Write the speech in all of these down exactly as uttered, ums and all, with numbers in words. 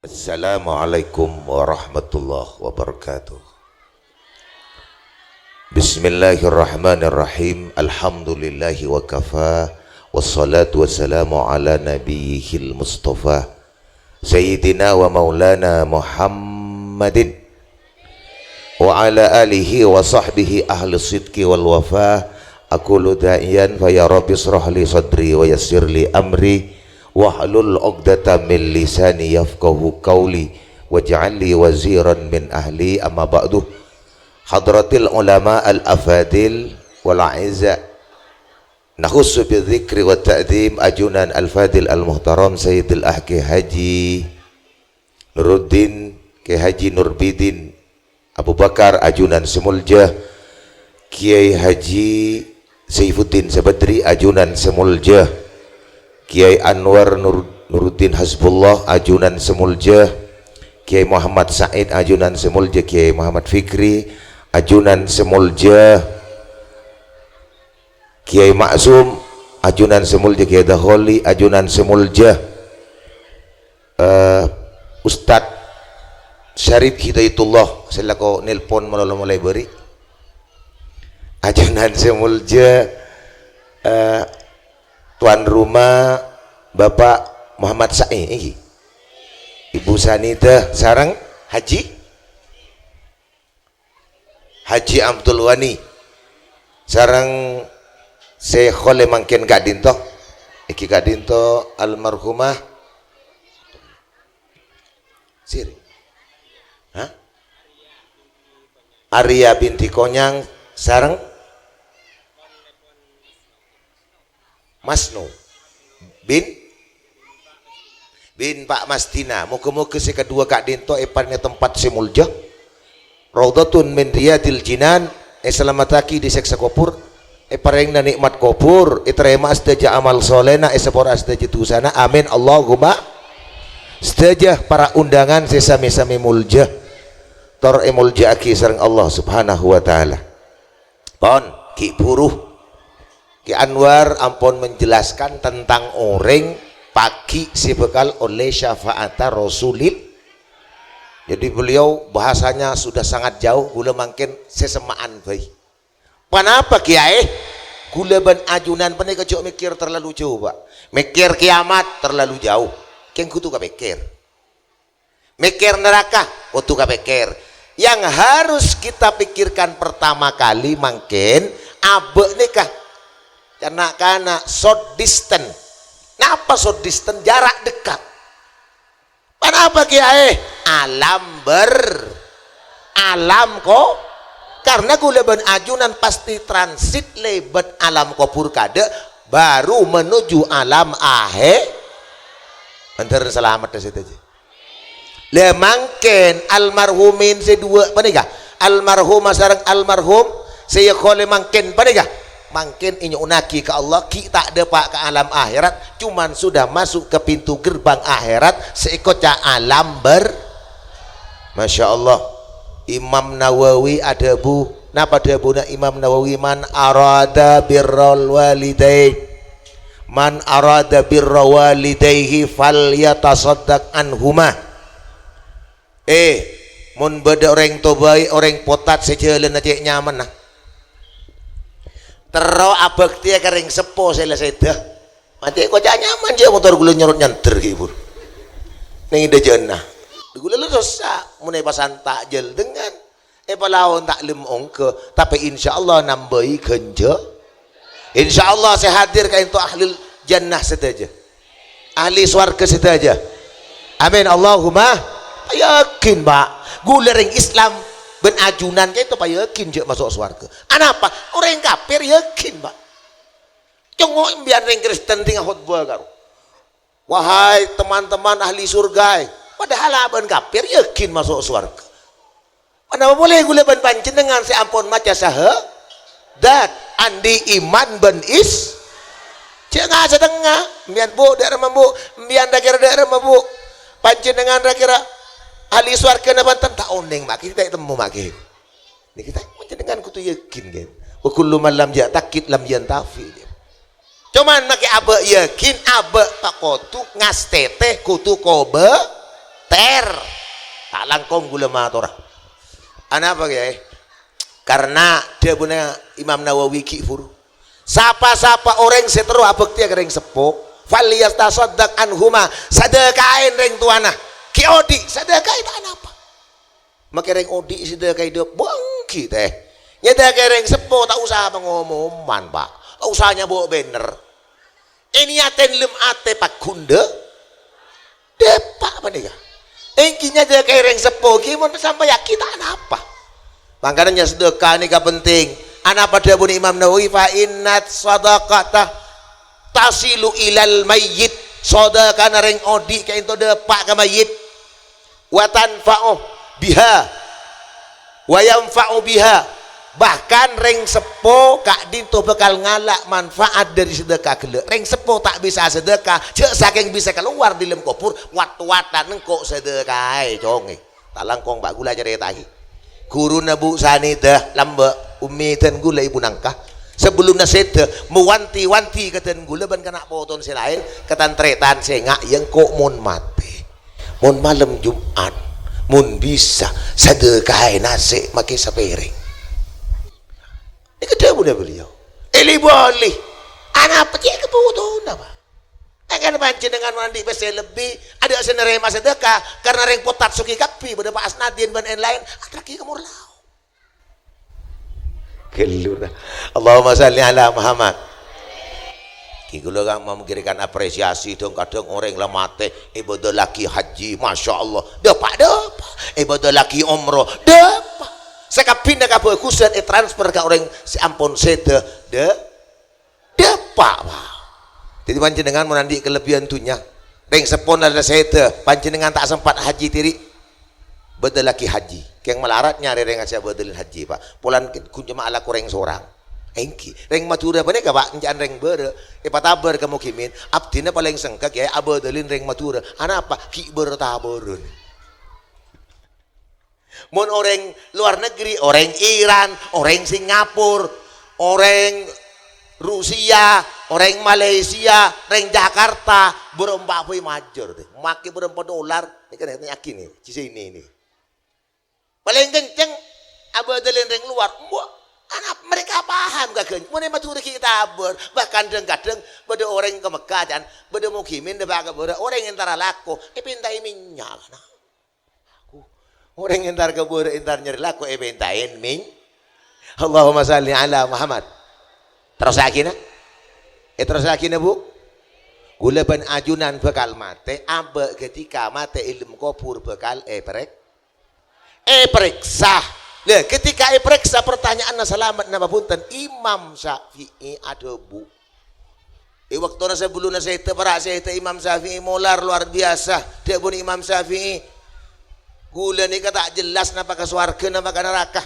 Assalamualaikum warahmatullahi wabarakatuh. Bismillahirrahmanirrahim. Alhamdulillahi wa kafa. Wassalatu wassalamu ala nabiyyihil mustafa. Sayyidina wa maulana Muhammadin wa ala alihi wa sahbihi ahli sidqi wal wafa. Aqulu da'iyan fa ya rabbi israh li sadri wa yassir li amri wahlul 'uqdatam min lisani yafqahu qawli waj'al li waziran min ahli, amma ba'du. Hadratil ulama al afadil wal a'izza, nakhussu bi dzikri wa ta'dzim ajunan al fadil al muhtaram Sayyidil Ahki Haji Nuruddin, Kiai Haji Nurbidin Abu Bakar, ajunan sè molja, Kiai Haji Saifuddin Sabadri, ajunan sè molja, Kiai Anwar Nur-, Nuruddin Hasbullah, ajunan sè molja, Kiai Muhammad Said, ajunan sè molja, Kiai Muhammad Fikri, ajunan sè molja, Kiai Maksum, ajunan sè molja, Kiai Daholi, ajunan sè molja, eh, Ustadz Syarif Hidayatullah, sè lako nelpon malolo molaè bâri'. Ajunan sè molja, eh, tuan rumah Bapak Muhammad Sa'i, èngghi. Ibu Sanida sareng Haji Haji Abdul Wani sareng sè kholè mangkèn ka'dinto. Èngghi ka'dinto almarhumah Sir. Hah? Arya binti Konyang sareng Masnu bin, bin Pak Mastina. Moga-moga sè kaduwâ ka'dinto èparèngè tempat sè molja, raudhatun min riyadil jinan, èsalamettaghi dâri sèksa kobhur, èparèngana nè'mat kobhur, ètarèma'a sadhâjâ amal sholèna, èsapora sadhâjâ dhusana. Amin, Allahumma. Sadhâjâ para undangan sè sami-sami molja, tor èmolja'aghi sareng Allah Subhanahu wa Ta'ala. Pon, ghi' bhuru. Ki Anwar ampon menjelaskan tentang orèng paghi' sè bhâkal ollè syafa'atta Rasulil. Jadi beliau bahasanya sudah sangat jauh, ghulâ mangkèn sè semma'an bhâi. Ponapa, Kèyaè? Ghulâ bân ajunan panèka jhâ' mèkkèr terlalu jauh, Pak. Mèkkèr kiamat terlalu jauh. Kèng kodhu kapèkkèr. Mèkkèr naraka, kodhu kapèkkèr. Yang harus kita pikirkan pertama kali mangkèn, abâ' nèka. Kana'-kana' short distance. Napa short distance? Jarak dekat. Ponapa, Kèyaè? Alam ber-, alam ko-, karena ghulâ bân ajunan pasti transit lèbât alam kobhur kadâ', baru menuju alam ahe-, Mandhâr salamet sadhâjâ. Lah mangkèn almarhumin sè duwâ' panèka, almarhumah sareng almarhum sè èkholè mangkèn panèka, mangkèn ènyo'onnaghi ka Allah, ghi' ta' dâpa' ka alam akhèrat, cuman sudah masuk ke pintu gerbang akhèrat sè èkoca' alam ber-, Masya Allah. Imam Nawawi adhâbu, napa dhâbuna Imam Nawawi? "Man arada birral walidain, man arada birra walidaihi falyatasaddaq anhuma." Eh, mon bâdâ orèng tobâi orèng potat sè jhâlânna cè' nyamanna, terro abhâktèya ka rèng seppo sè la sèdhâ. Mate koca' nyaman jhâ' motor ghulâ nyorot nyandher ghi' bur. Neng dhâjâna. Ghulâ la sossa, mon èpasanta' jhâl dengan. Èpalaon ta' lem ongghâ, tapè insyaallah nambâi ghânjhâ-, insyaallah sè hadir kaènto ahlil jannah sadhâjâ. Ahli sowarghâ sadhâjâ. Amin, Allahumma. Yakin, Pak. Ghulâ rèng Islam bân ajunan kaènto payakin jhâ' maso' sowarghâ. Anapa? Orèng kafir yakin, Pak. Congo' empèyan rèng Kristen dinga khotbah karo, "Wahai teman-teman ahli surga," padahal abâ'na kafir yakin maso' sowarghâ. Ponapa polè ghulâ bân panjhennengan sè ampon maca syahadat, andi' iman bân is-, jhâ' nga-, satengnga. Empèyan, Bu, dâ' remma, Bu. Empèyan ra-kèra dâ' remma, Bu. Panjhennengan ra-kèra ahli sowarghâ napa enten? Ta' onèng, ma' ghi' ta' ètemmo, ma' ghi'. Nèka ta' panjhennengan kodhu yakin, kan? "Wa kullu man lam ya'taqid lam yantafi'." Cuman make abâ' yakin, abâ' ta' kodhu ngastètè, kodhu kobâ-, tèr. Ta' langkong ghulâ matora. Anapa, Kèyaè? Karna dhâbuna Imam Nawawi ghi' bhuru. Sapa-sapa orèng sè terro abhâktèya ka rèng seppo, "Falyastasaddaq anhuma," sadhâkaè rèng towana. Ghi' odi', sadhâkaè ta' napa. Makè rèng odi' sadhâkaè dâ-, bânggi tè. Nyadhâkaè rèng seppo ta' osa pangomomman, Pak. Ta' osa nyabâ' bannèr. Èniyatè è dâlem atè pagghun dâ-, dâpa' panèka. Èngghi nyadhâkaè rèng seppo ghi mon sampèyan ghi ta' napa. Mangkana nya-, sadhâka nèka penting. Anapa dhâbuna Imam Nawawi, "Fa innat shadaqata tasilu ilal mayyit." Sadhâkana rèng odi' kaènto dâpa' ka mayyit. "Wa tanfa'u biha, wa yanfa'u biha." Bahkan rèng seppo ka'dinto bhâkal ngala' manfaat dâri sadhâka ghellâ'. Rèng seppo ta' bisa sadhâka, jhâ' sakèng bisa kalowar dâlem kobhur, wat-watan engko' sadhâkaè, congè. Ta' langkong, Pak, ghulâ carètaè. Ghuruna Bu Sanida, lambâ', Ummi dân ghulâ Ibu Nangka. Sabellunna sèdhâ, mawanti-wanti ka dân ghulâ bân kana' poton sè laèn, ka tan-tarètan sènga' iyâ engko' mon matè. Mon malem Jum'at, mon bisa, sadhâkaè nasè' makè sapèrèng. Nèka dhâbuna beliau. Èli-bâli. Anapa cè' kabhutona, Pak? Èngkana panjhennengan mon andi' pèssè lebbi, adâ' sè narèma sadhâka, karna rèng Potat soghi kabbhi, bâdâ Pak Asnadin bân laèn-laèn, aterraghi ka Morlao. Ghelluna. Allahumma shalli ala Muhammad. Ghi ghulâ kan memberikan apresiasi, dhâng-kadhâng orèng la matè, ibadallaghi haji, masya Allah, dâpa'-dâpa', ibadallaghi umroh, dâpa'. Sakabbhina kabhâghusân ètransfer ka orèng sè ampon sèdhâ, dâ-, dâpa', Pak. Dhâddhi panjhennengan mon andi' kalebbiyân dhunnya, rèng seppona la sèdhâ, panjhennengan ta' sempat haji dhiri, bâdâllaghi haji. Kèng malarat nyarè rèng sè abâdâlin haji, Pak. Polana ghun coma alako rèng sorang. Èngghi, rèng Madhurâ panèka, Pak, enca'an rèng bârâ', èpatabâr ka Mukimin, abdhina palèng sengka, Kèyaè, abâdâlin rèng Madhurâ. Anapa? Ghi' bâr-tabârân. Mon orèng lowar negri, orèng Iran, orèng Singapura, orèng Rusia, orèng Malaysia, rèng Jakarta, bârâmpa bhâi majâr, deh. Makè bârâmpa dolar, nèka nèka nèka ghi nè, di sini nè. Palèng kenceng abâdâlin rèng lowar. Mbok, ana mereka paham ka ghân-, mon è Madhurâ ghi' tabâr, bahkan dhâng-kadhâng bâdâ orèng ka Mekkah, can, bâdâ Mukimin dâpa' ka bârâ', orèng entara lako, èpèntaè mènnya', kana. Aku, orèng entar ka bârâ', entar nyarè lako, èpèntaè mèn-, Allahumma shalli ala Muhammad. Terrossaghi, na'. Èterrossaghi, na', Bu. Ghulâ bân ajunan bhâkal matè, abâ' ghâtèka matè è dâlem kobhur bhâkal èparèk-, èparèksa. Lah, ghâtèka èparèksa, partanya'anna salamet napa bhunten? Imam Syafi'i adhâbu, è bâktona sabellunna sèdhâ, para' sèdhâ, Imam Syafi'i molar lowar biyasa. Dhâbuna Imam Syafi'i, "Ghulâ nèka ta' jelas napa ka sowarghâ napa ka naraka.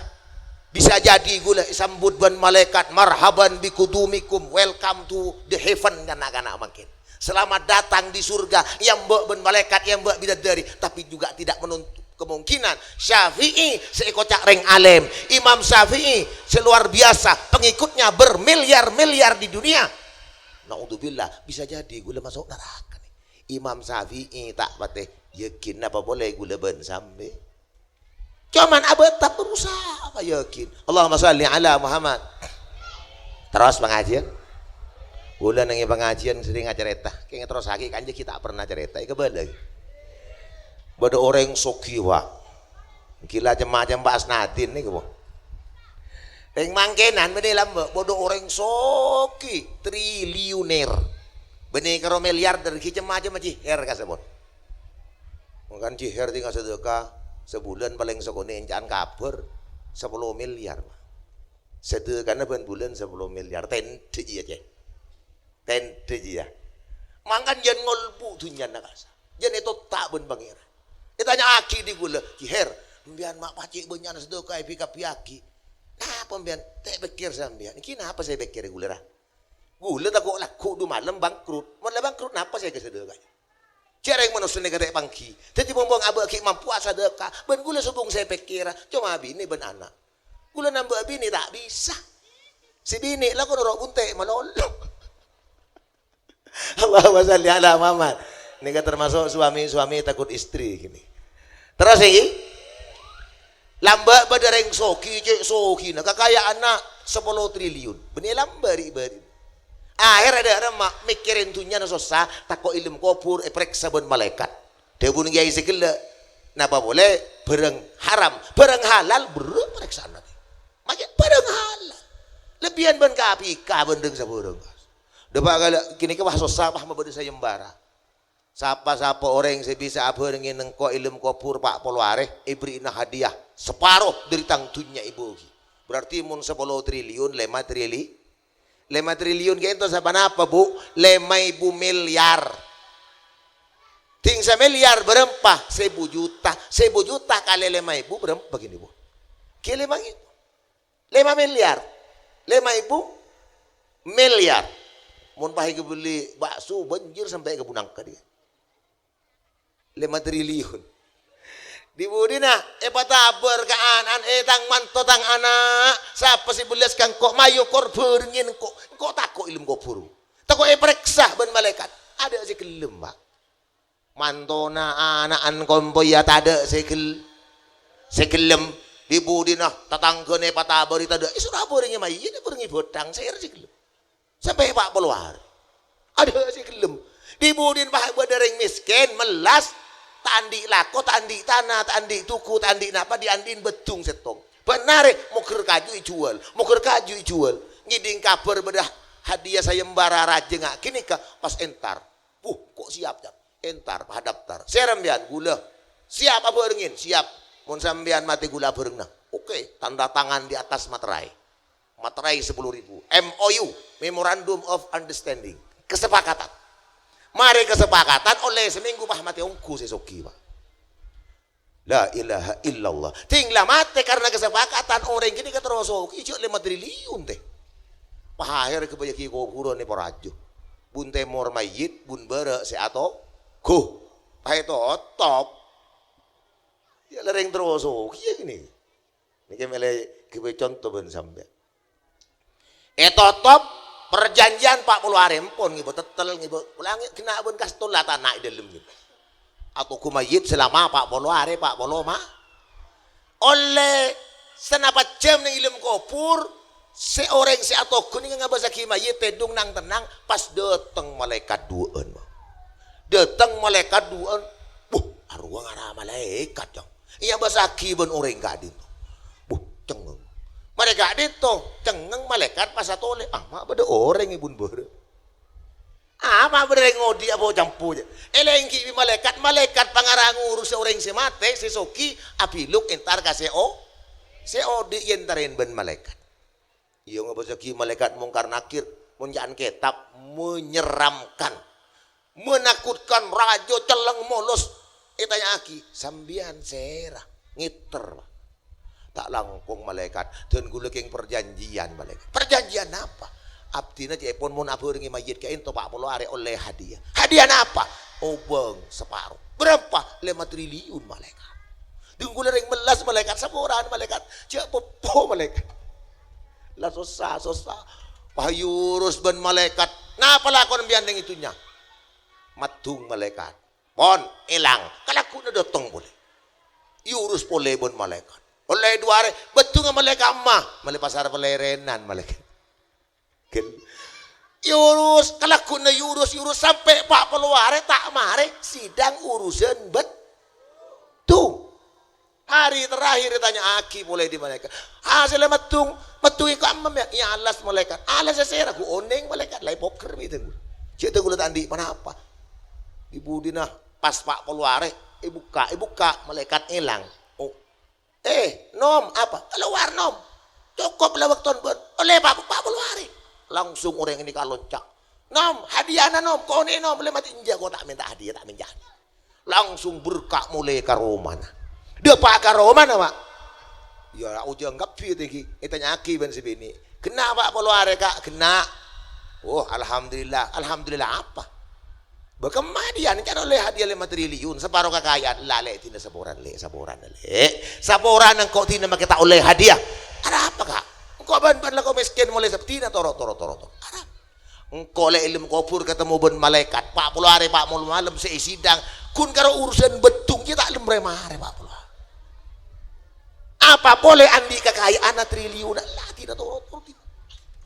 Bisa jadi ghulâ èsambut bân malaèkat, 'Marhaban bi qudumikum, welcome to the heaven,' kana'-kana' mangkèn. 'Selamat datang di surga,' èyambâ' bân malaèkat, èyambâ' bidadari, tapi juga tidak menutup kemungkinan Syafi'i sè èkoca' rèng alèm, Imam Syafi'i sè lowar biyasa, pengikutnya bermiliar-miliar di dunia. Naudzubillah, bisa jadi ghulâ maso' naraka nè. Imam Syafi'i ta' patè yakin, napa polè ghulâ bân sampè'. Coma abâ' ta' berusaha, apa yakin. Allahumma shalli ala Muhammad." Terros pangajiân. Ghulâ neng è pangajiân serrèng acarèta. Kèng terrossaghi, kanjâ ghi' ta' pernah carèta, èkabâlâ. Bâdâ orèng soghi, Pak. Ghilâ cem-macem Pak Asnadin nèko, Bu. Rèng mangkènan bânnè lambâ', bâdâ orèng soghi, triliuner. Bânnè karo miliarder, ghi' cem-macem Haji Her kasabut. Mangkana Haji Her tinggal sedekah, sabulân palèng sakonè' enca'an kabâr, sapolo miliar, Pak. Sedekana bân bulân sapolo miliar, tèndhâ jiyâ, Cè. Tèndhâ jiyâ. Mangkana jân ngolbu dhunnyana kasa. Jân ètotta' bân Pangèran. Ètanya'aghi dhi ghulâ, "Haji Her, sampèyan ma' pacè' bânnya'na sedekah èbi-kabbhiyaghi. Napa sampèyan? Ta' pèkkèr sampèyan. Ènggi napa sè èpèkkèrè ghulâ, ra? Ghulâ tako' lagghu' du-malem bangkrut. Mon la bangkrut, napa sè èkasedekah?" Jhâ' rèng manossa nèka ta' èpangghi. Dhâddhi, pong-pong abâ' ghi' mampowa sadekah. Bân ghulâ sobung sè èpèkkèra, coma binè bân ana'. Ghulâ nambâ binè ta' bisa. Sè binè la kor ro' bunte' malolo. Allahumma shalli ala Muhammad. Nèka termasuk suami-suami takut istri gini. Terros iki, lambâ' bâdâ rèng soghi, cè' soghina, kakayaanna sapolo triliun. Bânnè lambâ' ri'-bâri'. Akhèr adâ' remma mèkkèrè dhunnyana sossa, tako' è dâlem kobhur èparèksa bân malaèkat. Dhâbuna kèyaè sè ghellâ', napa polè bârâng haram, bârâng halal, bârâmpa parèksaanna. Makè bârâng halal. Lebbiyân bân K P K bân rèng sabârâng. Dâpa' kala ghânèka wah sossa, wah mabâdâ sayembara. Sapa-sapa orèng sè bisa abhârengngè engko' è dâlem kobhur pa' polo arè, èberri'na hadiah saparo dâri tang dhunnya èbâghi. Berarti mon sapolo triliun, lèma trili-, lèma triliun kènto saponapa, Bu? Lèma èbu milyar. Dhing samèlyar bârâmpa? Sèbu juta. Sèbu juta kalè lèma èbu bârâmpa kènè, Bu? Ghi lèma èbu. Lèma milyar. Lèma èbu milyar. Mon pas èkabelli bakso, bânjir sampè' ka Bunangka dhiyâ. Lèma triliun. Di-budina èpatabâr ka ana'na, "Eh, tang manto, tang ana', sapa sè bellas ka engko'? Mayu kor bhârengngè engko'. Engko' tako' è dâlem kobhur. Tako' èparèksa bân malaèkat." Adâ' sè ghellem, Pak. Mantona ana'na kompoyya tadâ' sè ghel-, sè ghellem. Di-budina tatangghâna èpatabâri tadâ'. Èsoro abhârengngè mayyit, abhârengngè bhâthang, sèra sè ghellem. Sampè' pa' polo arè. Adâ' sè ghellem. Di-budina pas bâdâ rèng mèskèn, mellas, ta' andi' lako, ta' andi' tana, ta' andi' tugu, ta' andi' napa, dhi'-andhi'na bâddhung sèttong. Bân arè, mogher kaju èjhuwâl, mogher kaju èjhuwâl. Ngèdhing kabhâr bâdâ hadiah sayembara rajâ nga' ghânèka, pas entar. Wuh, ko' siap, Cak. Entar, pas daftar. Sèra sampèyan, ghulâ. Siap abhârengngè? Siap. Mon sampèyan matè ghulâ abhârengngana. Oke, tanda tangan di atas materai. Materai sapolo ribu. M O U, Memorandum of Understanding. Kesepakatan. Marè kesepakatan, ollè samènggu pas matè ongghu sè soghi, Pak. La ilaha illallah. Dhing la matè karena kesepakatan orèng ghânèka terro soghi, jhâ' lèma triliun tè. Pas akhèr ghâbâyyâghi kobhurân è Porajo. Bun tèmor mayyit, bun bârâ' sè atoghu. Pas ètotop. Yâ, la rèng terro soghi yâ ghânèka. Nèka mèlè ghâbây conto bân sampèyan. Ètotop parjhânjhiyân pa' polo arè, ampon ngibâ tèttèl, ngibâ langngè' ghenna' bân kastolla tana è dâlem ngibâ. Atoghu mayyit salama pa' polo arè, pa' polo ma-, ollè sanapa jhâm neng è dâlem kobhur, sè orèng sè atoghu nèka ngabâssaghi mayyit tèdung nang-tennang, pas dâteng malaèkat duwâ'ân, Pak. Dâteng malaèkat duwâ'ân, "Wuh, arowa ngara malaèkat, Cong." Èabâssaghi bân orèng ka'dinto. Buh, cengngeng. Marè ka'dinto, cengngeng malaèkat pas atolè. Ah, ma' bâdâ orèng è bun bârâ'. Ah, ma' bâdâ rèng ngodhi' apa campo, jâ. Èlènggi bi' malaèkat, malaèkat pangara ngurus orèng sè matè, sè soghi, abiluk entar ka sè o-, sè odhi' èentarè bân malaèkat. Iyâ, ngabâssaghi malaèkat Mungkar Nakir, mon ca'na kètab, menyeramkan, menakutkan, rajâ cellèng molos. Ètanya'aghi, "Sampèyan sèra?" Ngèter, Pak. Ta' langkong malaèkat, "Dân ghulâ kèng parjhânjhiyân, malaèkat." "Parjhânjhiyân napa?" "Abdhina ca'èpon mon abhârengngè mayyit ka'ènto pa' polo arè ollè hadiah." "Hadiah napa?" "Obâng saparo." "Bârâmpa?" "Lèma triliun, malaèkat." Dhung ghulâ rèng mellas malaèkat, saporana malaèkat, jhâ' poppo malaèkat. La sossa, sossa. Pas èurus bân malaèkat. "Napa lakona sampèyan neng è dhunnya?" Maddhung malaèkat. Pon, èlang. Kalagghuna dâteng polè. Èurus polè bân malaèkat. Ollè duwâ arè, bâddhungnga malaèkat emma. Mèlè pasar palèrènan malaèkat. Gel. Èurus, kalagghuna èurus, èurus sampè' pa' polo arè ta' marè sidang urusan bâddhung. Hari terakhir ètanya'aghi polè dhi' malaèkat. "Hasèlla maddhung, maddhung èko ammem, yâ?" "Iyâ, alas malaèkat." "Alas sè sèra?" "Ghu onèng malaèkat, la èpoker bi' dhâng ghulâ. Jhâ' dhâng ghulâ ta' andi' ponapa." Di-budina pas pa' polo arè, èbukka', èbukka', malaèkat èlang. Oh, "Eh, Nom, apa?" "Kalowar, Nom. Cokop la bâktona bâ'na. Ollè pa', pa' polo arè." Langsung orèng ghânèka lonca'. "Nom, hadiahna, Nom. Konè', Nom. Ollè matè enjâ', ko' ta' mènta hadiah, ta' mènta hadiah." Langsung berka' molè ka romana. Dâpa' ka romana, Pak. Yâ, ojhân kabbhi tèngghi. Ètanya'aghi bân sè binè'. "Ghenna', Pa', polo arè, Ka'?" "Ghenna'." "Oh, alhamdulillah." "Alhamdulillah apa?" "Bâ kemma dhiyâ, can ollè hadiah lèma triliun, saparo kakaja'an." "La, Lè', dhina saporana, Lè', saporana, Lè'. Saporana engko' dhina makè ta' ollè hadiah." "Arapa, Ka'?" "Engko' bân-bân lako mèskèn molè sab-, dhina toro', toro', toro', toro'." "Arapa?" Engko' lè è alam kobhur katemmo bân malaèkat, pa' polo arè, pa' polo malem sè èsidang, ghun karo urusan bhâddhung, iyâ ta' lem rè-marè, pa' polo. Apa polè andi' kakaèaanna triliunan, la dina toro-toro dina.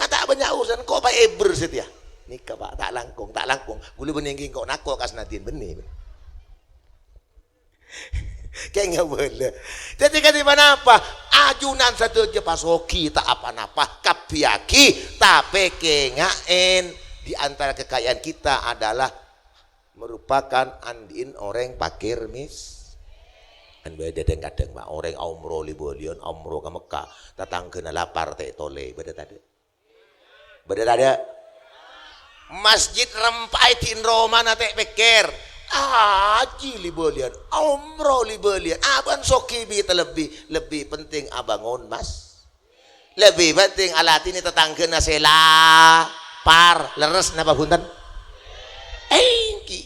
Ah, ta' bânnya' urusan, engko' pa' èbher satèya. Nèka, Pa', ta' langkong, ta' langkong. Ghulâ bânnè ènggi engko' nako' ka sanadhiyân bânnè. Kèng abâlâ. Dhâddhi kadhi ponapa? Ajunan sadhâjâ pasoghi ta' apa-napa, kabbhiyâghi, tapè kènga'è di antara kekayaan kita adalah merupakan andi'in orèng pakèr mis-, kan bâdâ dhâng-kadhâng, Pa', orèng aomro li-bâliyân, aomro ka Mekkah, tatangghâna lapar tè' tolè, bâdâ tadâ'? Bâdâ tadâ'? Masjid rempa è din romana tè' pèkkèr. Ajhi li-bâliyân, omro li-bâliyân, abân soghi bi' talebbi, lebbi penting abângon mas-, lebbi penting alatènè tatangghâna sè lapar. Lerres napa bhunten? Ènggi.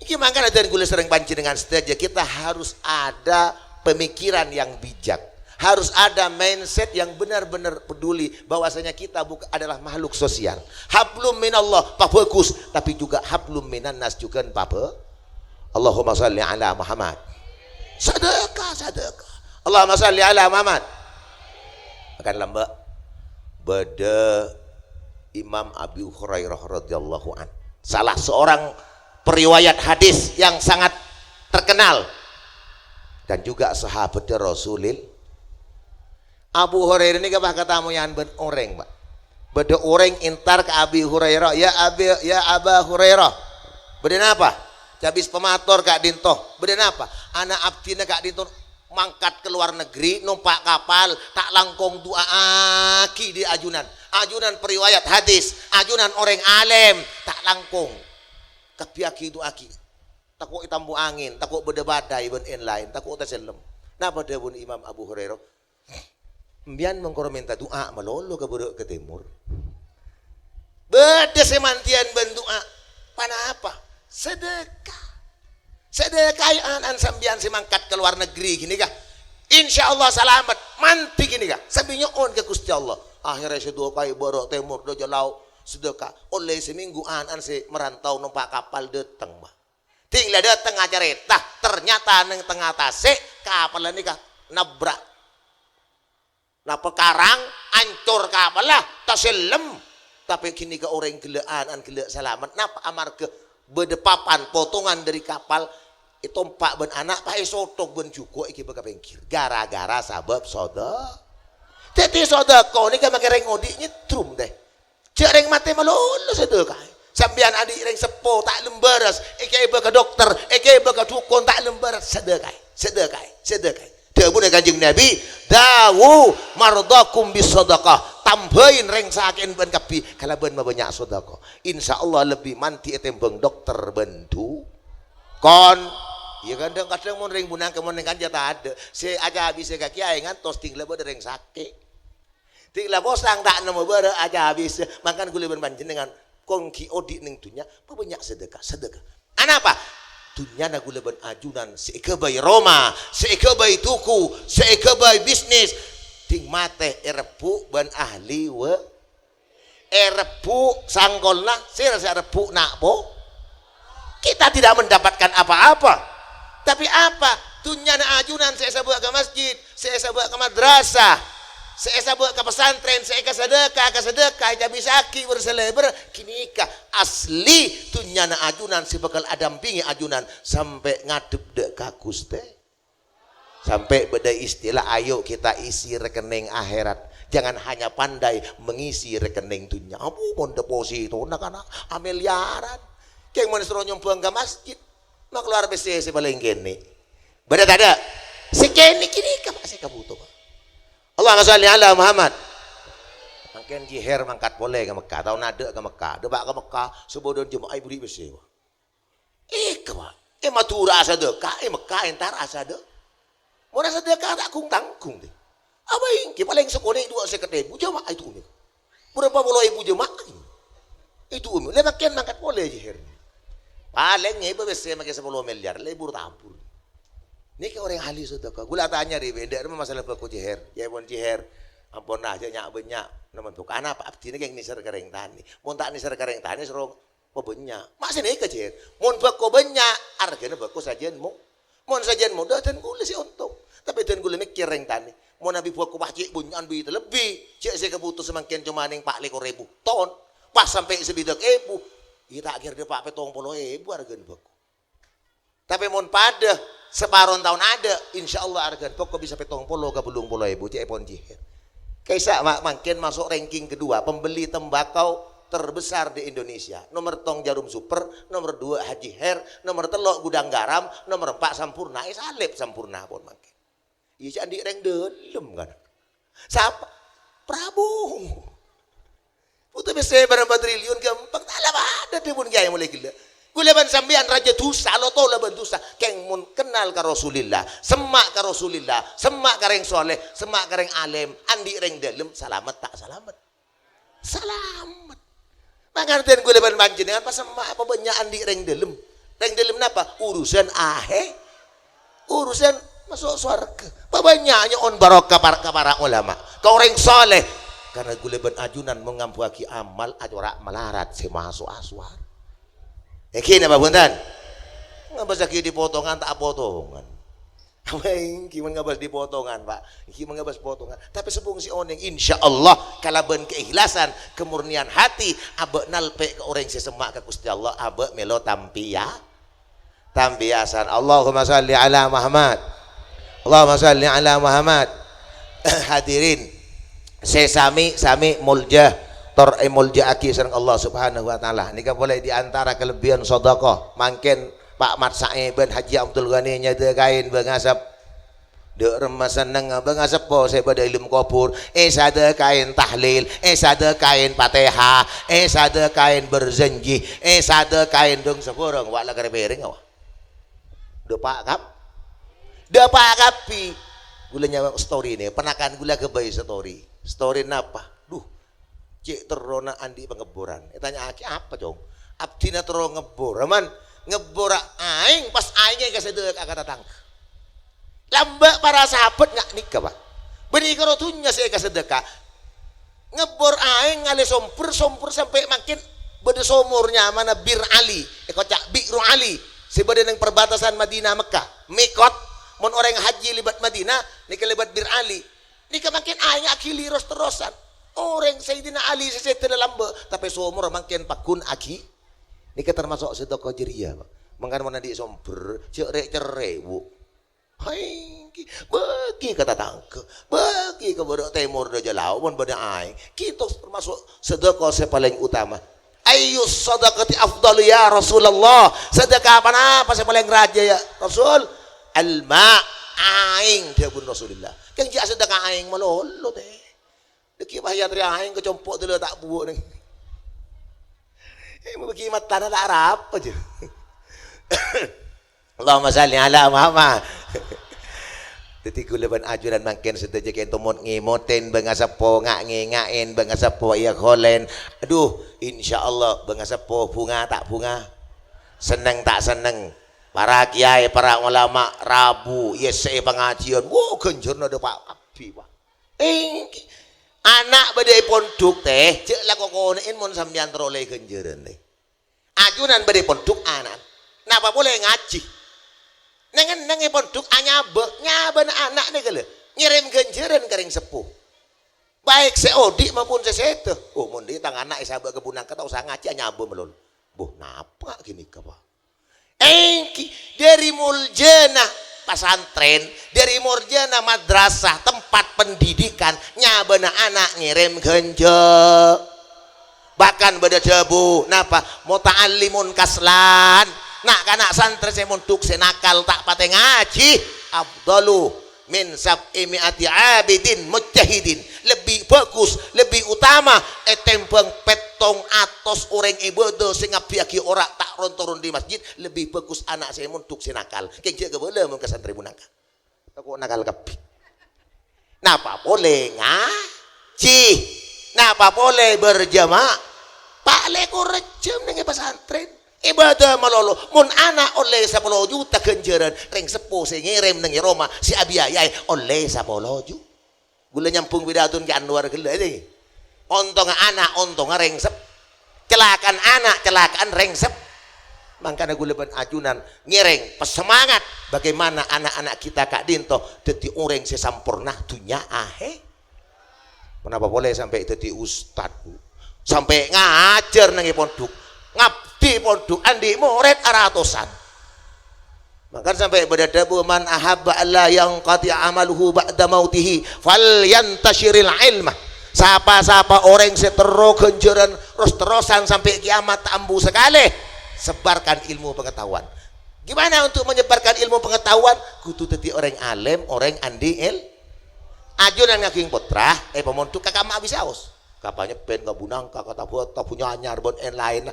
Ènggi mangkana dhân ghulâ sareng panjhennengngan sadhâjâ, kita harus ada pemikiran yang bijak. Harus ada mindset yang benar-benar peduli bahwasanya kita buka-, adalah makhluk sosial. Hablum minallah, pabhâghus, tapi juga hablum minannas, jhughân pabhâ-, Allahumma shalli ala Muhammad. Sadâkah, sadâkah. Allahumma shalli ala Muhammad. Akan lambâ'. Bâdâ Imam Abu Hurairah radhiyallahu an. Salah seorang periwayat hadis yang sangat terkenal dan juga sahabat Rasulil. Abu Hurairah nèka pas katamoyan bân orèng, Pa'. Bâdâ orèng entar ka Abi Hurairah, "Ya Abi, ya Aba Hurairah." "Bâdâ napa?" "Cabis pamator ka'dinto." "Bâdâ napa?" "Ana' abdhina ka'dinto mangkat ka luar negeri, nompa' kapal, ta' langkong du'aaghi dhi' ajunan. Ajunan periwayat hadis, ajunan orèng alèm, ta' langkong. Kabbhiyâghi du'aaghi. Tako' ètambu angèn, tako' bâdâ badai bân èn-laèn, tako' tasellem." Napa dhâbuna Imam Abu Hurairah? "Sampèyan mangkoro mènta du'a malolo ka bârâ' ka tèmor. Bâdâ sè mantèyan bân du'a. Ponapa? Sadâkah. Sadâkaè ana'na sampèyan sè mangkat ka luar negeri ghânèka. Insyaallah salamet. Mantè ghânèka. Sampè nyo'on ka Ghustè Allah." Akhèrra sadâkaè bârâ' tèmor, dâjâ lao' sadâka. Ollè samènggu ana'na sè marantau nompa' kapal dâteng, Pa'. Dhing la dâteng acarèta, ternyata neng tengnga tasè' kapalla nèka nabrak. Napa karang, ancor kapalla, tasellem. Tapè ghânèka orèng ghellâ' ana'na ghellâ' salamet. Napa? Amarghâ bâdâ papan potongan dâri kapal ètompa' bân ana', pas èsothok bân jhuko' èghibâ ka pèngghir. Gara-gara sabâb sodâ-, dhâddhi sodâko nèka makè rèng odi' nyèddrum, tè. Jhâ' rèng matè malolo sadâkaè. Sampèyan andi' rèng seppo ta' lem bârâs, èghibâ ka dokter, èghibâ ka dhukon ta' lem bârâs, sadâkaè, sadâkaè, sadâkaè. Dhâbuna Kanjeng Nabi, "Dawu mardhakum bis shadaqah." Tambhâi rèng sakè'na bân kabbhi kalabân mabânnya' sodâko. Insyaallah lebbi mantè ètèmbhâng dokter bân dhukon. Iyâ, kadhâng-kadhâng mon rèng bunang kè mon rèng kanja tadâ'. Sè acabisè ka kèyaè ngantos dhing la bâdâ rèng sakè'. Dhing la posang ta' nemmo bârâ' acabis, mangkana ghulâ bân panjhennengngan kong ghi' odi' neng dhunnya, pabânnya' sadâka, sadâka. Anapa? Dhunnyana ghulâ bân ajunan sè èghâbây roma, sè èghâbây tuku, sè èghâbây bisnis, dhing matè èrebbhu' bân ahli wa-, èrebbhu' sangkolna, sèra sè arebbhu' na' po-, Kita tidak mendapatkan apa-apa. Tapi apa? Dhunnyana ajunan sè èsabâ' ka masjid, sè èsabâ' ka madrasah, sè èsabâ' ka pesantren, sè èkasadâka, kasadâka, ècabisaghi, bâr-salèbâr, ghânèka asli dhunnyana ajunan sè bhâkal adampingè ajunan sampè' ngadhep dâ' ka Ghustè. Sampè' bâdâ istilah, "Ayo kita isi rekening akhirat. Jangan hanya pandai mengisi rekening dunya." Abu, mon depositona kana' amilyaran. Kèng mon soro nyombhâng ka masjid, makalowar pèssè sè palèng kènè'. Bâdâ tadâ'? Sè kènè' ghânèka, Pa', sè kabhuto, Pa'. Allahumma shalli ala Muhammad. Mangkèn Jiher mangkat polè ka Mekkah, tao nadâ' ka Mekkah, dâpa' ka Mekkah, sabâdhân jema'ah èbhuri pèssè, Pa'. Èka, Pa'. È Madhurâ asadâka, è Mekkah entar asadâ-, mon asadâka ta' gung-tanggung, tè. Apa ènggi palèng sakonè' duwâ' sèket èbu jema'ah èdu'umè. Bârâmpa polo èbu jema'ah èdu'umè. Lè mangkèn mangkat polè Jiher. Palèng ngèbâ pèssè makè sapolo milyar, lè buru-tabur. Nèka orèng ahli sadâka. Ghulâ atanya rèya, bâdâ masalah bhâko Jiher. Yâ, pon Jiher. Ampon aja nya'-bânnya' nemmen bhuko. Anapa abdhina kèng nèser ka rèng tanè? Mon ta' nèser ka rèng tanè, soro pabânnya'. Ma' sanèka, Jèr. Mon bhâko bânnya', arghâna bhâko sajân mo-, mon sajân modâ, dân kaulâ sè ontong. Tapè dân kaulâ mèkkèr rèng tanè. Mon abit bhâko pas cè' bânnya'an bit lebbi, cè' sè kaputus mangkèn coma nèng pa' lèkor èbu ton, pas sampè' sabidhâk èbu, iyâ ta' kèra dâpa' pèttong polo èbu arghâna bhâko. Tapè mon padâ saparon taon adâ', insyaallah arghâna bhâko bisa pèttong polo ka bâllung polo èbu, cè'èpon Jèr. Kaisa ma-, mangkèn maso' ranking kedua pembeli tembakau terbesar di Indonesia. Nomor tong Jarum Super, nomor dua Haji Her, nomor tello' Gudang Garam, nomor empa' Sampoerna, èsalèp Sampoerna pon mangkèn. Iyâ, cè' andi' rèng dâlem, kan? Sapa? Prabowo. Butuh pèssè bârâmpa triliun ghâmpang. Ta' la padâ dhâbuna kèyaè molaè ghellâ'. Kaulâ bân sampèyan rajâ dhusa, lo tola bân dhusa. Kèng mon kennal ka Rasulillah, semma' ka Rasulillah, semma' ka rèng soleh, semma' ka rèng alèm, andi' rèng dâlem, salamet ta' salamet? Salamet. Mangkana dân kaulâ bân panjhennengan pas semma' apa bânnya' andi' rèng dâlem. Rèng dâlem napa? Urusan ahè-, urusan maso' sowarghâ. Pabânnya' nyo'on barokah par-, ka para ulama, ka orèng soleh. Karna kaulâ bân ajunan mon ngambuwâghi amal acora' malarat sè maso'a sowarghâ. Èngghi napa bhunten? Ngabâssaghi dipotongan ta' apotongan. Apa èngghi mon ngabâs dipotongan, Pak? Èngghi mon ngabâs potongan. Tapè sè pong sè onèng, insyaallah kalabân keikhlasan, kemurnian hati, abâ' nalpè' ka orèng sè semma' ka Ghustè Allah, abâ' mèlo tampèya-, tampèyasan. Allahumma shalli ala Muhammad. Allahumma shalli ala Muhammad. Hadirin, sè sami-sami molja, tor èmolja'aghi sareng Allah Subhanahu wa Ta'ala. Nèka polè di antara kalebbiyân sadhâka. Mangkèn Pa' Mat Saè bân Haji Abdul Ghani nyadhâkaè bângasep. Dâ' remma sennengnga bângaseppo sè bâdâ è dâlem kobhur, èsadhâkaè tahlil, èsadhâkaè Fatihah, èsadhâkaè berjanji, èsadhâkaè dâng sabhârâng, wa' la karè pèrèng, wa'. Dâpa' kap-, dâpa' kabbhi. Kaulâ nyamana story nè, ponakan kaulâ aghâbây story. Story napa? Duh, cè' terrona andi' pangèbburân. Ètanya'aghi, "Apa, Cong?" "Abdhina terro ngèbbhur, Man. Ngèbbhur aèng, pas aèngnga èkasadhâka'a ka tatangghâ." Lambâ' para sahabat nga' nèka, Pak. Bânnè karo dhunnya sè èkasadhâka'a. Ngèbbhur aèng ngalè sombher, sombher sampè' mangkèn bâdâ somor nyamana Bir Ali, èkoca' Bi'ru Ali, sè bâdâ neng perbatasan Madinah Mekkah. Mikot, mon orèng haji lèbât Madinah, nèka lèbât Bir Ali. Nèka mangkèn aèng aghili ros-terrosan. Orèng Sayyidina Ali sè sèdhâna lambâ', tapè somorra mangkèn paggun aghi-, nèka tamaso' sadhâka jârèya, Pak. Mangkana mon andi' sombher, jhâ' rè'-cerrè', Bu. Hai, bâgi ka tatangghâ, bâgi ka bârâ' tèmor dâjâ lao', mon bâdâ aèng. Kèto tamaso' sadhâka sè palèng utama. Ayyus sadaqati afdalu ya Rasulullah? Sadhâka ponapa sè palèng rajâ, ya Rasul? Al-ma', aèng, dhâbuna Rasulullah. Kan jhâ' sadhâka aèng malolo, tè. Dhâggi' pas èyaterrè aèng ka compo' dâlâ ta' buwâ' nèng. Eh, mabâgi matana ta' arapa, jâ. Allahumma shalli ala Muhammad. Dhâddhi kaulâ bân ajunan mangkèn sadhâjâ kènto mot-ngèmotèn bângaseppo, nga'-ngènga'èn bângaseppo, èyakholèn. Adhu, insyaallah bângaseppo bhunga ta' bhunga? Senneng ta' senneng? Para kèyaè, para ulama, rabu, èyessè'è pangajiyân. Wo, ghânjhârânna dâpa' kabbhi, Pak. Èngghi. Ana' bâdâ è pondhuk, tè, jhâ' la kokonè'èn mon sampèyan terro ollè ghânjhârân, tè. Ajunan bâdâ è pondhuk ana'na. Napa polè ngajhi? Neng-enneng è pondhuk anyabâ, nyabâna ana' nèka lho, ngèrèm ghânjhârân ka rèng seppo. Baik sè odi' maupun sè sèdhâ. Oh, mon dhi' tang ana' èsabâ' ka punangka ta' osa ngajhi, anyabâ malolo. Boh, napa ghânèka, Pak? Èngghi, dhâri moljâna pasantrèn, dhâri moljâna madrasah, tempat pendidikan, nyabâna ana' ngèrèm ghânjhâ. Bahkan bâdâ dhâbu, napa? Muta'allimun kaslan. Na'-kana' santrè sè mondhuk sè nakal ta' patè ngajhi, afdalu min sab'i mi'ati abidin mujtahidin. Lebbi bhâghus, lebbi utama ètèmbhâng pèttong atos orèng ibâdâ sè ngabbhiyâghi ora' ta' ron-toron dâri masjid, lebbi bhâghus ana' sè mondhuk sè nakal. Kèng jhâ' kabâlâ mon ka santrè punangka. Tako' nakal kabbhi. Napa polè ngajhi? Napa polè berjamaah? Pa' lèkor jhâm neng è pasantrèn. Ibâdâ malolo. Mon ana' ollè sapolo juta ghânjhârân, rèng seppo sè ngèrèm neng è roma, sè abiayaè ollè sapolo juta. Ghulâ nyambhung pidatoèn Kè Anwar ghellâ' nèka. Ontongnga ana', ontongnga rèng sep-, celakaan ana', celakaan rèng sep-. Mangkana ghulâ bân ajunan ngèrèng, pasemangat bagaimana anak-anak kita ka'dinto dhâddhi orèng sè samporna dhunnya ahè-. Ponapa polè sampè' dhâddhi ustad, Bu? Sampè' ngajhâr neng è pondhuk, ngabdi pondhuk, andi' morèd aratosan. Mangkana sampè' bâdâ dhâbu, "Man ahabba alla yanqati'a amaluhu ba'da mautihi, falyantashiril ilma." Sapa-sapa orèng sè terro ghânjhârân ros-terrosan sampè' kiamat ta' ambu sakalè, sebarkan ilmu pengetahuan. Gimana untuk menyebarkan ilmu pengetahuan? Kodhu dhâddhi orèng alèm, orèng andi' il-, ajunan ngaghuing pottra, è pamondhuk ka kamma' abisaos. Ka Panyebbhân, ka Bunangka, ka Tabata, Banyuanyar, bân laèn-laènna.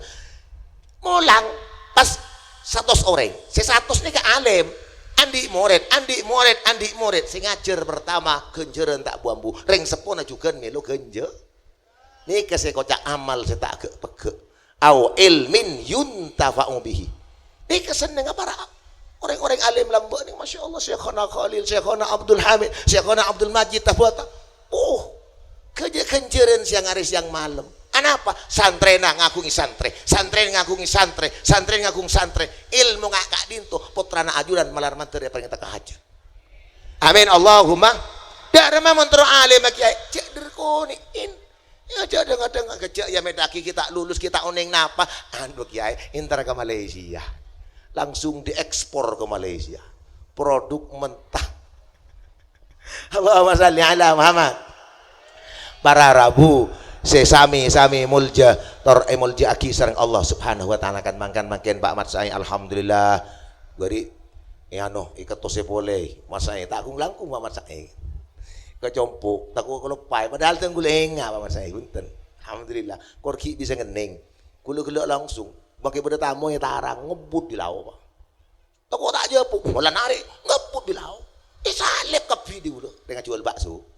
Molang pas satos orèng. Sè satos nèka alèm. Andi' morèd, andi' morèd, andi' morèd. Sè ngajhâr pertama, ghânjhârân ta' bu-ambu. Rèng seppona jhughân mèlo ghânjhâ-. Nèka sè èkoca' amal sè ta' ghâ'-pegghâ'. "Au ilmin yuntafa'u bihi." Nèka sennengnga para orèng-orèng alèm lambâ' nèka, Masya Allah, Syekhona Khalil, Syekhona Abdul Hamid, Syekhona Abdul Majid, Tabata. Oh, ghâjâ-ghânjhârân sèyang arè sèyang malem. Anapa? Santrèna ngaghungè santrè, santrèna ngaghungè santrè, santrèna ngaghung santrè. Èlmo nga' ka'dinto, pottrana ajunan malar mandhâr èparèngè tèka hajhât. Amin, Allahumma. Dâ' remma mon terro alèm, Kèyaè, jhâ' dâr-konè'èn. Iyâ, jhâ' dhâng-adhâng, jhâ' iyâ mèddhâ'aghi ghi' ta' lulus, ghi' ta' onèng napa. Anu, Kèyaè, èntar ka Malaysia. Langsung diekspor ka Malaysia. Produk mentah. Allahumma shalli ala Muhammad. Para rabu sè sami-sami molja, tor èmolja'aghi sareng Allah Subhanahu wa Ta'ala, kan mangkèn-mangkèn, Pak Mat Sa'i, alhamdulillah. Bâri' è anu, èkèttosè polè, Mat Sa'i. Ta' gung-langgung, Pak Mat Sa'i. Kacompo', tako' kaloppaè, padahal tang ghulâ enga', Pak Mat Sa'i, bhunten. Alhamdulillah, kor ghi' bisa ngennèng. Ghulâ ghellâ' langsung, mangkè bâdâ tamoy tarang, ngebbhut è lao', Pak. Tako' ta' ajhâbu', mola narè', ngebbhut è lao'. Èsalèp kabbhi dhi ghulâ, tènga juwâl bakso.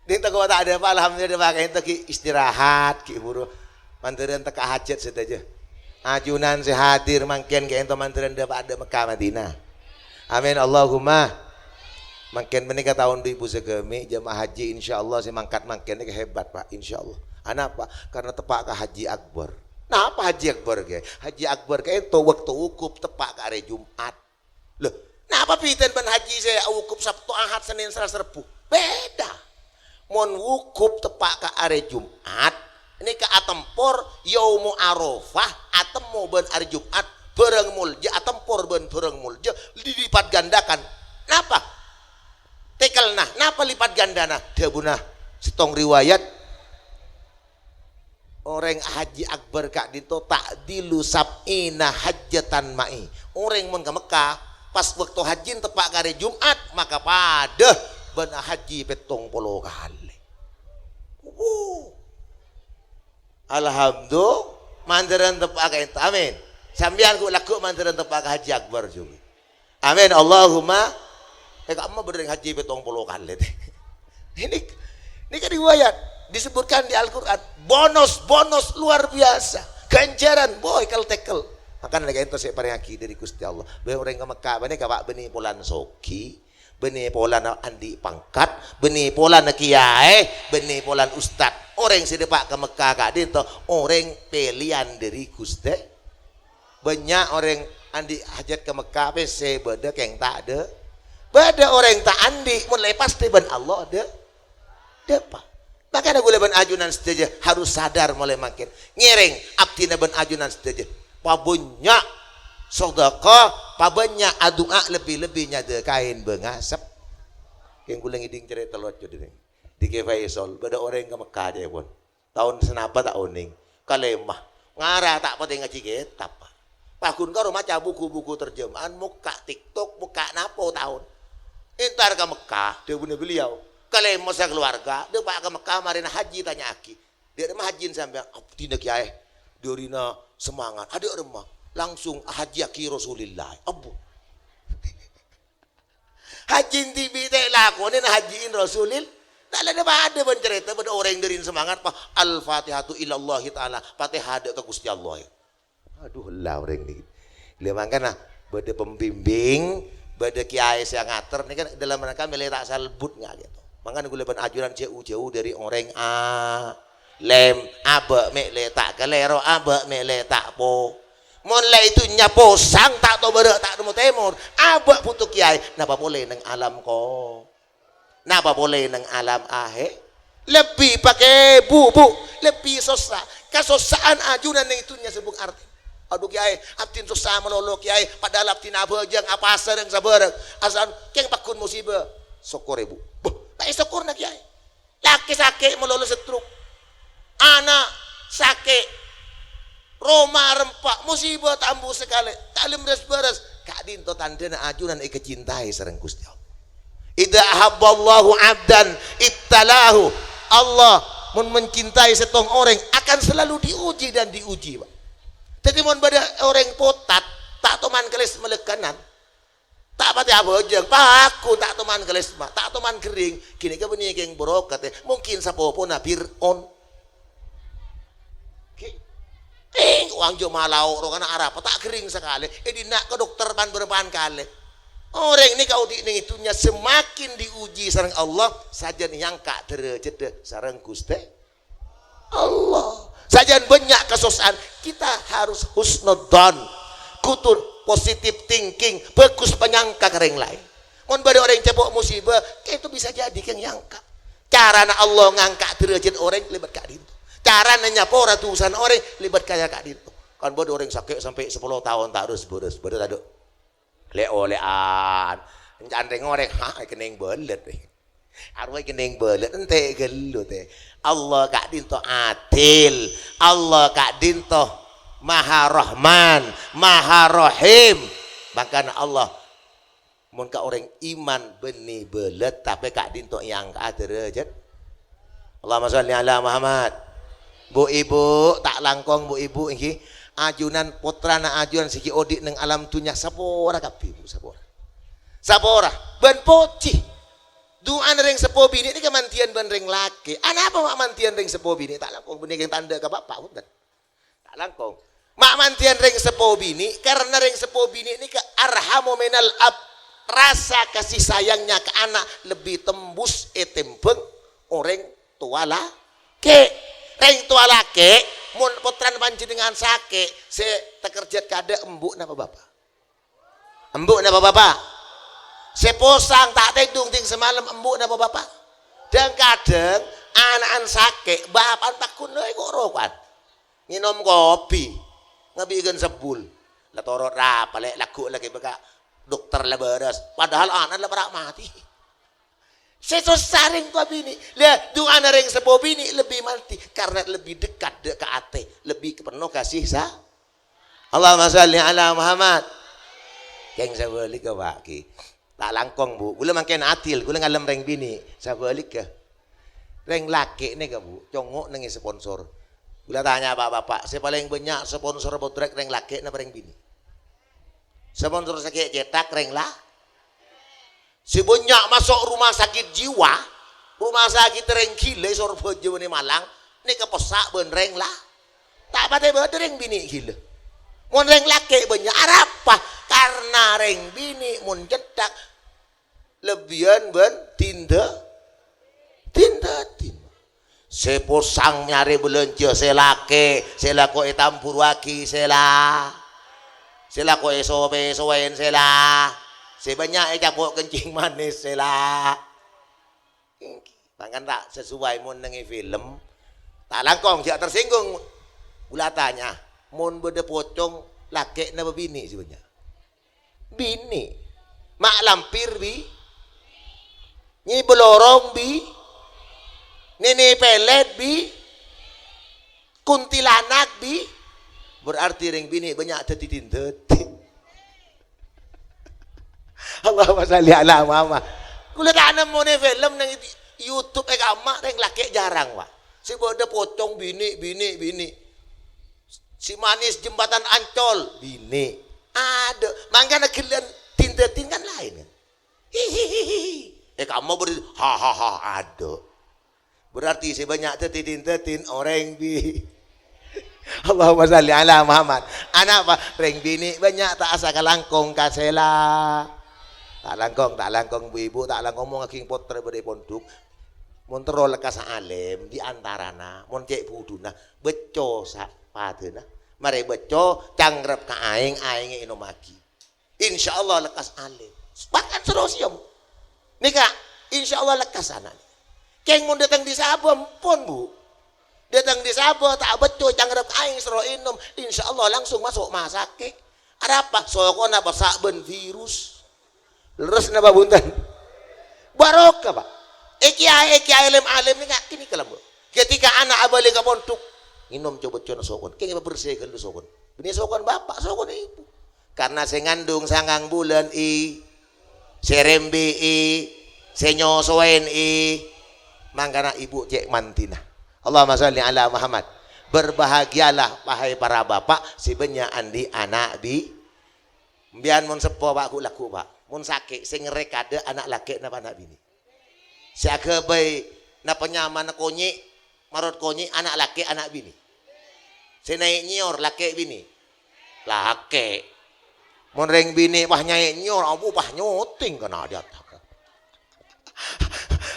Ding tako' ta' ajhâbu', alhamdulillah, Pak, ento ghi' istirahat, ghi' buru. Mandhârân tèka hajhât sadhâjâ. Ajunan sè hadir mangkèn ka'ento mandhârân dâpa' dâ' Mekkah Madinah. Amin, Allahumma. Mangkèn panèka taon du èbu sagâmè', jamaah haji, insyaallah, sè mangkat mangkèn nèka hebat, Pak, insyaallah. Anapa? Karena teppa' ka Haji Akbar. Napa Haji Akbar, Kè? Haji Akbar ka'ento bâkto wukuf teppa' ka arè Jum'at. Lho, napa bhidhâna bân haji sè wukuf Sabtu, Ahad, Sennèn, Salasa, Rebbhu? Bhidhâ. Mon wukuf teppa' ka arè Jum'at, nèka atempor Yaumu Arafah, atemmo bân arè Jum'at, bhârâng molja atempor bân bhârâng molja, dilipatgandakan. Napa? Tèkèlna, napa lipat gandana? Dhâbuna sèttong riwayat, Orèng Haji Akbar ka'dinto, "Ta'dilu sab'ina hajjatan ma'i." Orèng mon ka Mekkah, pas bâkto hajjina teppa' ka arè Jum'at, maka padâ bân haji pèttong polo kalè. Wuh. Alhamdulillah, mandhârân teppa' ka'ento. Amin. Sampèyan ghu-, lagghu' mandhârân teppa' ka Haji Akbar jhughân. Amin. Allahumma. Eh, ka'imma bâdâ orèng haji pèttong polo kalè. Ini, ini kan riwayat. Disebutkan di Al-Quran. Bonus, bonus luar biasa. Ganjaran, boh, èkel-tèkèl. Mangkana ka'ento sè èparèngaghi dâri Ghustè Allah. Bâdâ orèng ka Mekkah, bânnè ka Pak, bânnè polana soghi, bânnè polana andi' pangkat, bânnè polana kèyaè, bânnè polana ustad. Orèng sè dâpa' ka Mekkah ka'dinto, orèng pèlèyan dâri Ghustè. Bânnya' orèng andi' hajhât ka Mekkah, pèssè bâdâ, kèng ta' dâ-, bâdâ orèng ta' andi', mon la èpastè bân Allah dâ-, dâpa'. Mangkana ghulâ bân ajunan sadhâjâ harus sadar molaè mangkèn. Ngèrèng abdhina bân ajunan sadhâjâ. Pabânnya' sadhâka, pabânnya' adu'a, lebbi-lebbi nyadhâkaè bângasep. Kèng ghulâ ngèdhing carèta locco dâri Dhi Kè Faisal, bâdâ orèng ka Mekkah, ca'èpon. Taon sanapa ta' onèng. Kalèma. Ngara ta' patè ngajhi kètab, Pak. Paghun karo maca buku-buku terjemahan, mokka' TikTok, mokka' napa taon. Èntar ka Mekkah, dhâbuna beliau. Kalèma sakeluarga, dâpa' ka Mekkah, marèna haji, tanya'aghi. "Dâ' remma hajina sampèyan?" "Abdhina, Kèyaè." "Dârina Semangat." "Adâ' remma?" "Langsung ahajiyaghi Rasulillah." Abbhu. Haji dhibi' ta' èlakonè, na hajiin Rasulil. Ta' la padâ bân carèta bâdâ orèng dâri Semangat, Pak, "Al-Fatihatu ilallahi ta'ala." Fatihah dâ' ka Ghustè Allah. Adhu, ella orèng nèka. Lha, mangkana bâdâ pembimbing, Bâdâ kèyaè sè ngater nèka dâlem rangka mèlè ta' salbut nga' gitu. Mangkana ghulâ bân ajunan jhâu-jhâu dâri orèng alèm, abâ' mèlè ta' kalèro, abâ' mèlè ta' po. Mon la è dhunnya posang, ta' tobârâ', ta' nemmo tèmor, abâ' bhuto kèyaè, napa polè neng alam ko-, napa polè neng alam ahè-, lebbi pakè bu-, bu-, lebbi sossa. Kasossa'an ajunan neng è dhunnya sè bung artè. Adhu, kèyaè, abdhina sossa malolo, kèyaè, padahal abdhina abhâjâng, apasareng sabhârâng. Asal kèng pagghun musibah. Sokkorè, Bu. Bâh, ta' èsokkorna, kèyaè. Lakè sakè' malolo stroke. Ana' sakè'. Roma rempa', musibah tambu sakalè. Ta' lem res-bares. Ka'dinto tandhâna ajunan èkacintaè sareng Ghustè Allah. "Idza ahabballahu 'abdan ibtalahu." Allah mon mencintai sèttong orèng akan selalu diuji dan diuji, Pak. Dhâddhi mon bâdâ orèng potat, ta' toman kalèsma lèkkanan, ta' patè abhâjâng, paku ta' toman kalèsma, ta' toman ghering, ghânèka bânnè kèng bârokadhâ, mungkin sapopona Fir'aun. Ghi-, eng, wang jhâ' malao rokana arapa, ta' ghering sakalè, è dinna' ka dokter pan-bârâmpa'an kalè. Orèng nèka odi' neng è dhunnya semakin diuji sareng Allah, sajân èangka' dârâjhâddhâ sareng Ghustè Allah. Sajân bânnya' kasossa'an, kita harus husnudzon. Kudu positive thinking, bhâghus panyangka ka rèng laèn. Mon bâdâ orèng cèpo' musibah, itu bisa jadi kèng èangka'. Carana Allah ngangka' dârâjhât orèng lèbât ka'dinto. Carana nyapora dhusana orèng lèbât kaya ka'dinto. Kan bâdâ orèng sakè' sampè' sapolo taon ta' res-bâres, bâdâ tadâ'? Lè-olè'an. Ènca'an rèng-orèng, ha, kennèng bâlât. Arowa kennèng bâlât, ente' ghâllu, tè. Allah ka'dinto adil. Allah ka'dinto Maha Rahman, Maha Rahim. Mangkana Allah, mon ka orèng iman bânnè bâlât, tapè ka'dinto èangka'a dârâjhât. Allahumma shalli ala Muhammad. Bu, ibu, ta' langkong, bu, ibu, ènggi. Ajunan, pottrana ajunan sè ghi' odi' neng alam dhunnya, sapora kabbhi, Bu, sapora. Sapora. Bân pojhi. Du'ana rèng seppo binè' nèka mandhiyân bân rèng lakè'. Anapa ma' mandhiyân rèng seppo binè'? Ta' langkong bânnè kèng tandhâ ka bapa', bhunten. Ta' langkong. Ma' mandhiyân rèng seppo binè', karna rèng seppo binè' nèka arhamu minal ab. Rasa kasih sayangnya ke anak lebih tembus ètèmbhâng orèng towa lakè'. Rèng towa lakè', mon pottrana panjhennengngan sakè', sè takerjhât kaadâ' embu' napa bapa'? Embu' napa bapa'? Sè posang ta' tèdung dhing samalem embu' napa bapa'? Dhâng-kadhâng ana'na sakè', bapa'na pagghun, "Lè, ko' roko'an. Ngènom kopi. Ngabi'âgân sebbhul. La toro' rapa, lè', lagghu' la ghi' bâkal dokter la bârâs." Padahal ana'na la para' matè. Sè sossa rèng towa binè'. Lè, du'ana rèng seppo binè' lebbi mandhi, karna lebbi dekat dâ' ka atè, lebbi penno kasih sa-, Allahumma shalli ala Muhammad. Kèng sabhâligghâ, Pak, ghi. Ta' langkong, Bu. Ghulâ mangkèn adil, ghulâ ngalem rèng binè'. Sabhâligghâ. Rèng lakè' nèka, Bu, congngo' neng sponsor. Ghulâ tanya, Pak, Bapak, sè palèng bânnya' sponsor bottrek rèng lakè' napa rèng binè'? Sponsor sè ghi' cètak rèng la-, Sè bânnya' maso' rumah sakit jiwa, rumah sakit rèng ghilâ è Sorbhâjâ bân è Malang, nèka pèssa' bân rèng la-, ta' patè bâdâ rèng binè' ghilâ. Mon rèng lakè' bânnya', arapa? Karna rèng binè' mon cèthak lebbiyân bân dinda-, dinda-din. Sè posang nyarè bâlânjhâ sè lakè', sè lako ètamburuwâghi sè la-, sè lako èsopè-sowèn sè la-, sè bânnya' ècapo' kencing manis sè la-, Ènggi, mangkana ta' sesuai mon neng è film. Ta' langkong, jhâ' tersinggung. Ghulâ tanya, mon bâdâ pocong, lakè' napa binè' sè bânnya'? Binè'. Ma' lampir, bi? Nyè bâlorong, bi? Nènè pèlèt, bi? Kuntilanak, bi? Berarti rèng binè' bânnya' dhâddhi din-dhâddin. Allahumma shalli ala Muhammad. Ghulâ ta' nemmo neng film neng YouTube è kamma rèng lakè' jhârâng, Pak. Sè bâdâ pocong binè', binè', binè'. Sè manis jembatan Ancol, binè'. Adâ', mangkana ghellâ' din-dhâddin kan laèn, kan? Hihihihi. È kamma bâdâ ha ha ha, adâ'. Berarti sè bânnya' dhâddhi din-dhâddin orèng bi-, Allahumma shalli ala Muhammad. Anapa? Rèng binè' bânnya' ta' asakalangkong ka sè la-, Ta' langkong, ta' langkong, bu-ibu, ta' langkong mongaging pottra bâdâ è pondhuk. Mon terro lekkas alèm, di antarana, mon cè' budhuna, becco sa-, padâna. Marè becco, cangrep ka aèng, aèngè ènomaghi. Insyaallah lekkas alèm. Bahkan soro sèyom. Nèka, insyaallah lekkas ana'. Kèng mon dâteng dhi' sabâ, ampon, Bu. Dâteng dhi' sabâ, ta' becco, cangrep aèng, soro ènom, insyaallah langsung maso' masakè'. Arapa? Sokona passa' bân virus. Lerres napa bhunten? Barokah, Pak. È kèyaè, è kèyaè alèm-alèm nèka, kènè kalem. Ketika ana' abâli ka pondhuk, ngènom co-beccona sokon. Kèng èpabersè ghâllu sokon. Bânnè sokon bapa', sokon ibu. Karna sè ngandung sangang bulân, i, sè rembi'i, sè nyosowèn, i, mangkana ibu cè' mandhina. Allahumma shalli ala Muhammad. Berbahagialah, wahai para bapak, sè bânnya' andi' ana' bi-, Sampèyan mon seppo, Pak, ghu'-lagghu', Pak. Mon sakè', sè ngerrèk kaadâ' ana' lakè' napa ana' binè'? Sè aghâbây napa nyamana konyè', marot konyè', ana' lakè', ana' binè'? Sè naè' nyèyor, lakè' binè'? Lakè'. Mon rèng binè' pas nyaè' nyèyor, abu pas nyotèng kana' dâ' atta'.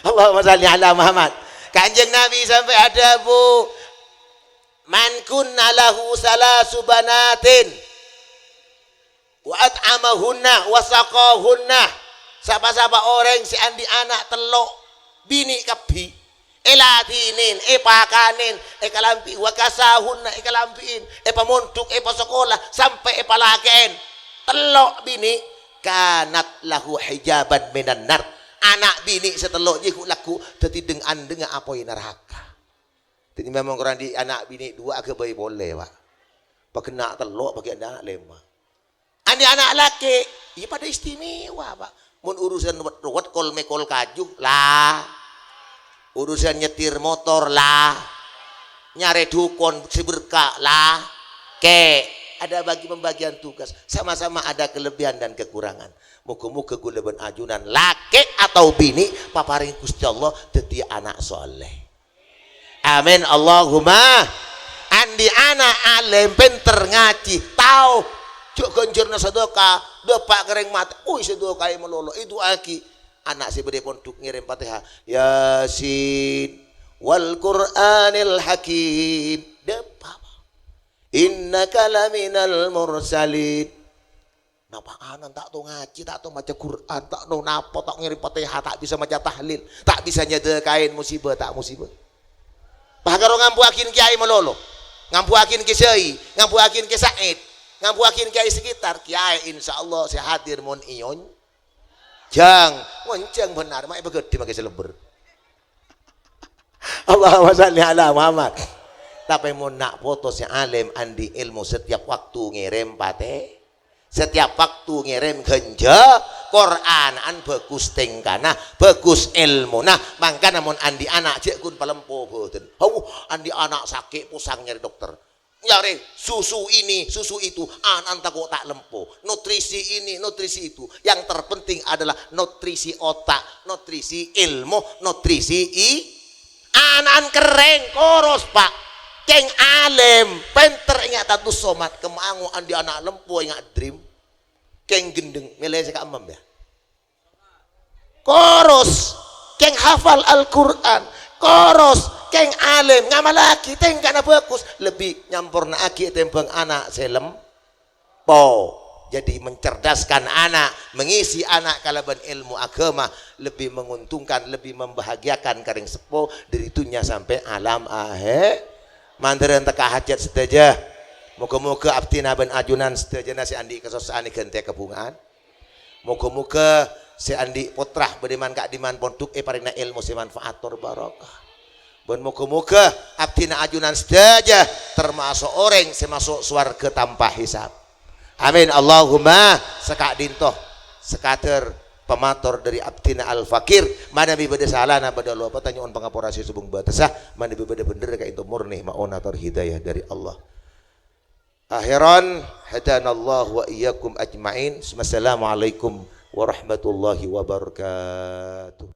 Allahumma shalli ala Muhammad. Kanjeng Nabi sampè' adhâbu, "Man kunna lahu salasu banatin, wa at'amahunna, wa saqahunna." Sapa-sapa orèng sè andi' ana' tello', binè' kabbhi, èladhinin, èpakanèn, èkalambi'i, wa kasahunna, èkalambi'in, èpamondhuk, èpasakola, sampè' èpalakè'èn. Tello' binè', kanat lahu hijaban minan nar. Ana' binè' sè tello' jiyâ ghu'-lagghu' dhâddhi dhâng-andhângnga apoy naraka. Dhâddhi memang korang andi' ana' binè' duwâ' aghâbây polè, Pak. Paghenna' tello', paghi' andi' ana' lèma'. Andi' ana' lakè', iyâ padâ istimewa, Pak. Mon urusan wet-, rowet, kol-mekol kaju, la. Urusan nyetir motor, la. Nyarè dhukon sè berka', la. Kè, ada bagi pembagian tugas. Sama-sama ada kelebihan dan kekurangan. Moga-moga kaulâ bân ajunan, lakè' atau binè', paparèng Ghustè Allah dhâddhiyâ ana' soleh. Amin, Allahumma. Andi' ana' alèm, pènter ngajhi, tao jhâ' ghânjhârânna sadâka, dâpa' ka rèng matè, ui, sadâkaè malolo, èdu'aaghi. Ana' sè bâdâ è pondhuk ngèrèm Fatihah, "Yasin wal Qur'anil Hakim." Dâpa'. "Innaka laminal mursalin." Napa anan ta' tao ngajhi, ta' tao maca Qur'an, ta' tao napa, ta' ngèrèm Fatihah, ta' bisa maca tahlil, ta' bisa nyadâkaè musibâ, ta' musibâ. Pas karo ngambuwâghin kèyaè malolo, ngambuwâghin Kè Sai, ngambuwâghin Kè Said, ngambuwâghin kèyaè sekitar, kèyaè insyaallah sè hadir mon èyon-, jhâng, ngonjhâng bhender, ma' èpaghâdhi makè sè lebbher. Allahumma shalli ala Muhammad. Tapè mon na' poto sè alèm andi' èlmo, setiap waktu ngèrèm Fatihah, setiap waktu ngèrèm ghânjhâ-, Qur'ana'an bhâghus tèngkana, bhâghus èlmona, mangkana mon andi' ana' jhâ' ghun palempo bhâdhân. Hawuh, andi' ana' sakè' posang nyarè dokter. Nyarè susu ini, susu itu, ana'na tako' ta' lempo. Nutrisi ini, nutrisi itu. Yang terpenting adalah nutrisi otak, nutrisi ilmu, nutrisi i-, ana'na kerrèng, koros, Pak. Kèng alèm, pènter, ènga' Tatus Somad, kemma ango' andi' ana' lempo, ènga' Dream. Kèng ghendheng, mèlè sè kaemmem, yâ. Koros, kèng hafal Al-Qur'an. Koros, kèng alèm, ngamallaghi tèngkana bhâghus, lebbi nyampornaaghi ètèmbhâng ana' sè lempo. Jadi, mencerdaskan anak, mengisi anak kalabân èlmo aghâma, lebbi menguntungkan, lebbi membahagiakan ka rèng seppo dhâri dhunnya sampè' alam ahè-, mandhâr entekka hajat sadhâjâ. Moga-moga abdhina bân ajunan sadhâjâna sè andi' kasossa'an èghântèya kabhunga'an. Moga-moga sè andi' pottra bâdâ è man-ka'dimman pondhuk èparèngana èlmo sè manfaat tor barokah. Bân moga-moga abdhina ajunan sadhâjâ tamaso' orèng sè maso' sowarghâ tanpa hisab. Amin, Allahumma. Saka'dinto sakadâr pamator dhâri abdhina Al-Fakir. Manabi bâdâ salana, bâdâ lopata, nyo'on pangapora sè sobung bâtessa. Manabi bâdâ bhendherra, ka'dinto mornè, maona tor hidayah dhâri Allah. Akhiran, hadanallahu wa iyyakum ajma'in. Wassalamualaikum warahmatullahi wabarakatuh.